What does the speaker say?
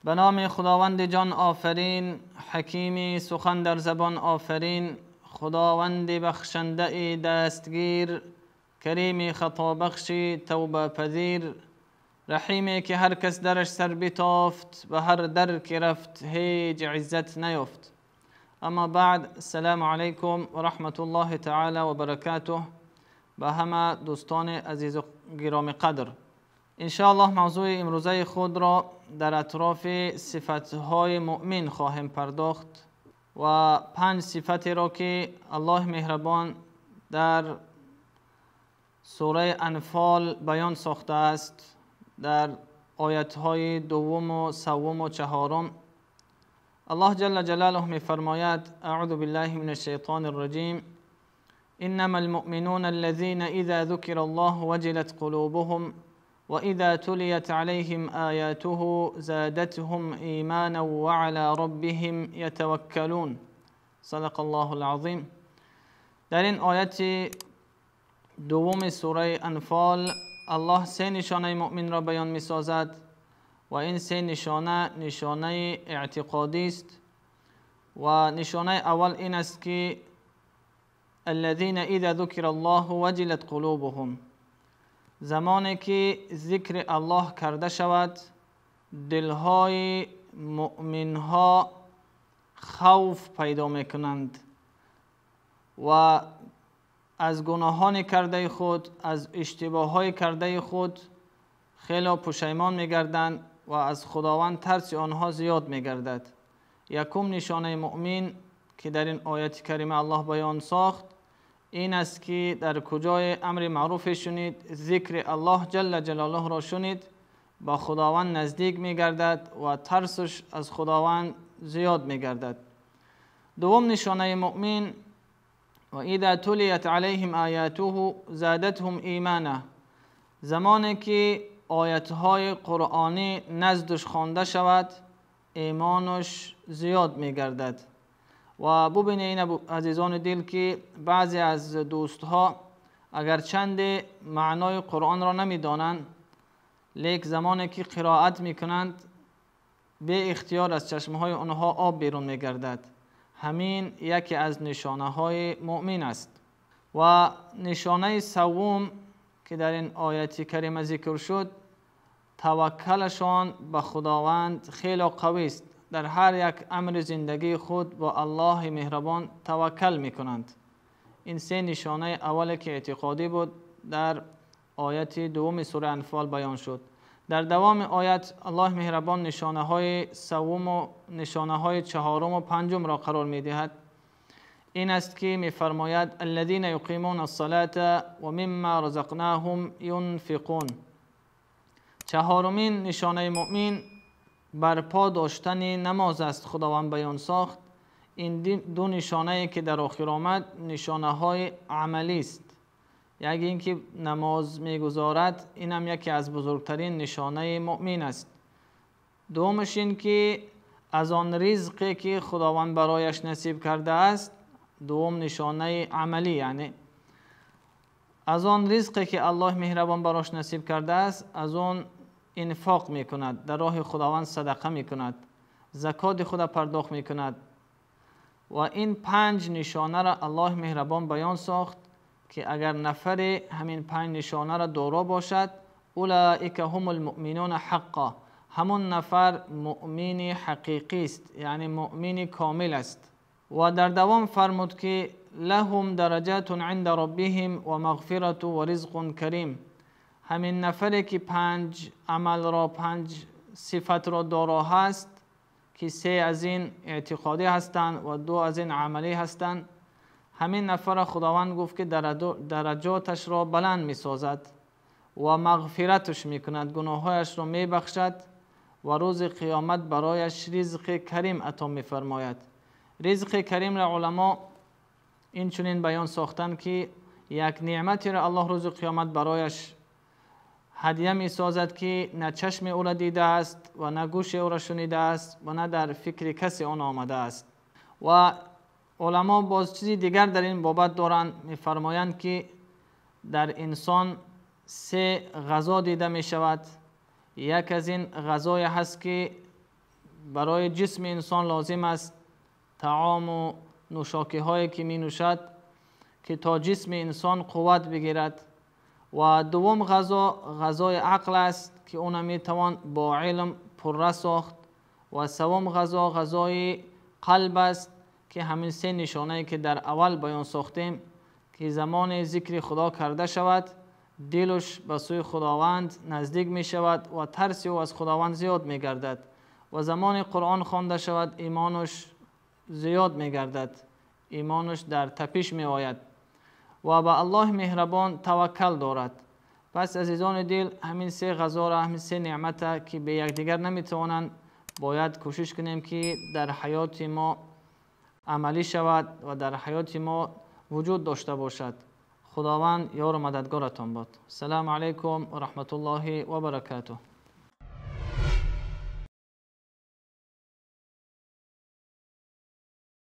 به نام خداوند جان آفرین، حکیمی سخن در زبان آفرین، خداوند بخشنده دستگیر، کریمی خطا بخشی توبه پذیر، رحیمی که هر کس درش سر بتافت و هر در که رفت هیچ عزت نیافت. اما بعد، السلام علیکم و رحمت الله تعالی و برکاته. به همه دوستان عزیز و گرامی قدر، انشاءالله موضوع امروزه خود را در اطراف صفتهای مؤمن خواهیم پرداخت و پنج صفتی را که الله مهربان در سوره انفال بیان ساخته است در آیت‌های دوم و سوم و چهارم. الله جل جلاله می‌فرماید: اعوذ بالله من الشیطان الرجیم، انما المؤمنون الذين اذا ذكر الله وجلت قلوبهم وإذا تليت عليهم آياته زادتهم إيمانا وعلى ربهم يتوكلون. صدق الله العظیم. در این آیت دوم سوره انفال الله سه نشانه مؤمن را بیان می سازد و این سه نشانه نشانه اعتقادی است. و نشانه اول این است که الذين اذا ذكر الله وجلت قلوبهم، زمانی که ذکر الله کرده شود دلهای مؤمنها خوف پیدا میکنند و از گناهان کرده خود، از اشتباههای کرده خود خیلی پشیمان میگردند و از خداوند ترس آنها زیاد میگردد. یکم نشانه مؤمن که در این آیت کریمه الله بیان ساخت این است که در کجای امر معروف شنید، ذکر الله جل جلاله را شنید، با خداوند نزدیک میگردد و ترسش از خداوند زیاد میگردد. دوم نشانه مؤمن، و اذا تلیت علیهم آیاته زادتهم ایمانا، زمانی که آیتهای قرآنی نزدش خوانده شود ایمانش زیاد میگردد. و ببینید عزیزان دل که بعضی از دوستها اگر چند معنای قرآن را نمیدانند، لیک زمانی که قرائت میکنند به اختیار از چشمهای آنها آب بیرون میگردد. همین یکی از نشانه های مؤمن است. و نشانه سوم که در این آیت کریمه ذکر شد، توکلشان به خداوند خیلی قوی است. در هر یک امر زندگی خود با الله مهربان توکل میکنند. این سه نشانه اول که اعتقادی بود در آیت دوم سوره انفال بیان شد. در دوام آیت الله مهربان نشانه های سوم و نشانه های چهارم و پنجم را قرار میدهد. این است که میفرماید: الذین یقیمون الصلاة و مما رزقناهم ینفقون. چهارمین نشانه مؤمن برپا داشتن نماز است. خداوند بیان ساخت این دو نشانه که در آخر آمد نشانه های عملی است. یکی اینکه نماز میگذارد، این هم یکی از بزرگترین نشانه مؤمن است. دومش این که از آن رزقی که خداوند برایش نصیب کرده است، دوم نشانه عملی، یعنی از آن رزقی که الله مهربان براش نصیب کرده است از آن انفاق میکند، در راه خداوند صدقه میکند، زکات خود پرداخت میکند. و این پنج نشانه را الله مهربان بیان ساخت که اگر نفر همین پنج نشانه را دارا باشد، اولئک هم المؤمنون حقا، همون نفر مؤمن حقیقی است، یعنی مؤمن کامل است. و در دوام فرمود که لهم درجات عند ربهم و مغفرة و رزق کریم. همین نفری که پنج عمل را، پنج صفت را دارا هست که سه از این اعتقادی هستند و دو از این عملی هستند، همین نفر خداوند گفت که درجاتش را بلند می سازد و مغفرتش می کند، گناهایش را می بخشد و روز قیامت برایش رزق کریم عطا می فرماید. رزق کریم را علما این چنین بیان ساختند که یک نعمتی را الله روز قیامت برایش هدیه می سازد که نه چشم او را دیده است و نه گوش او را شنیده است و نه در فکر کسی آن آمده است. و علما باز چیزی دیگر در این بابت دارند، میفرمایند که در انسان سه غذا دیده می شود. یک از این غذای هست که برای جسم انسان لازم است، طعام و نوشاکی هایی که می نوشد که تا جسم انسان قوت بگیرد. و دوم غذا غذای عقل است که اون می توان با علم پره ساخت. و سوم غذا غذای قلب است که همین سه نشانه که در اول بیان ساختیم که زمان ذکر خدا کرده شود دلش به سوی خداوند نزدیک می شود و ترس او از خداوند زیاد می گردد و زمان قرآن خوانده شود ایمانش زیاد می گردد، ایمانش در تپش می آید و به الله مهربان توکل دارد. پس عزیزان دل، همین سه غذا را، همین سه نعمت که به یکدیگر نمی توانند، باید کوشش کنیم که در حیات ما عملی شود و در حیات ما وجود داشته باشد. خداوند یار و مددگارتان باد. السلام علیکم و رحمت الله و برکاته.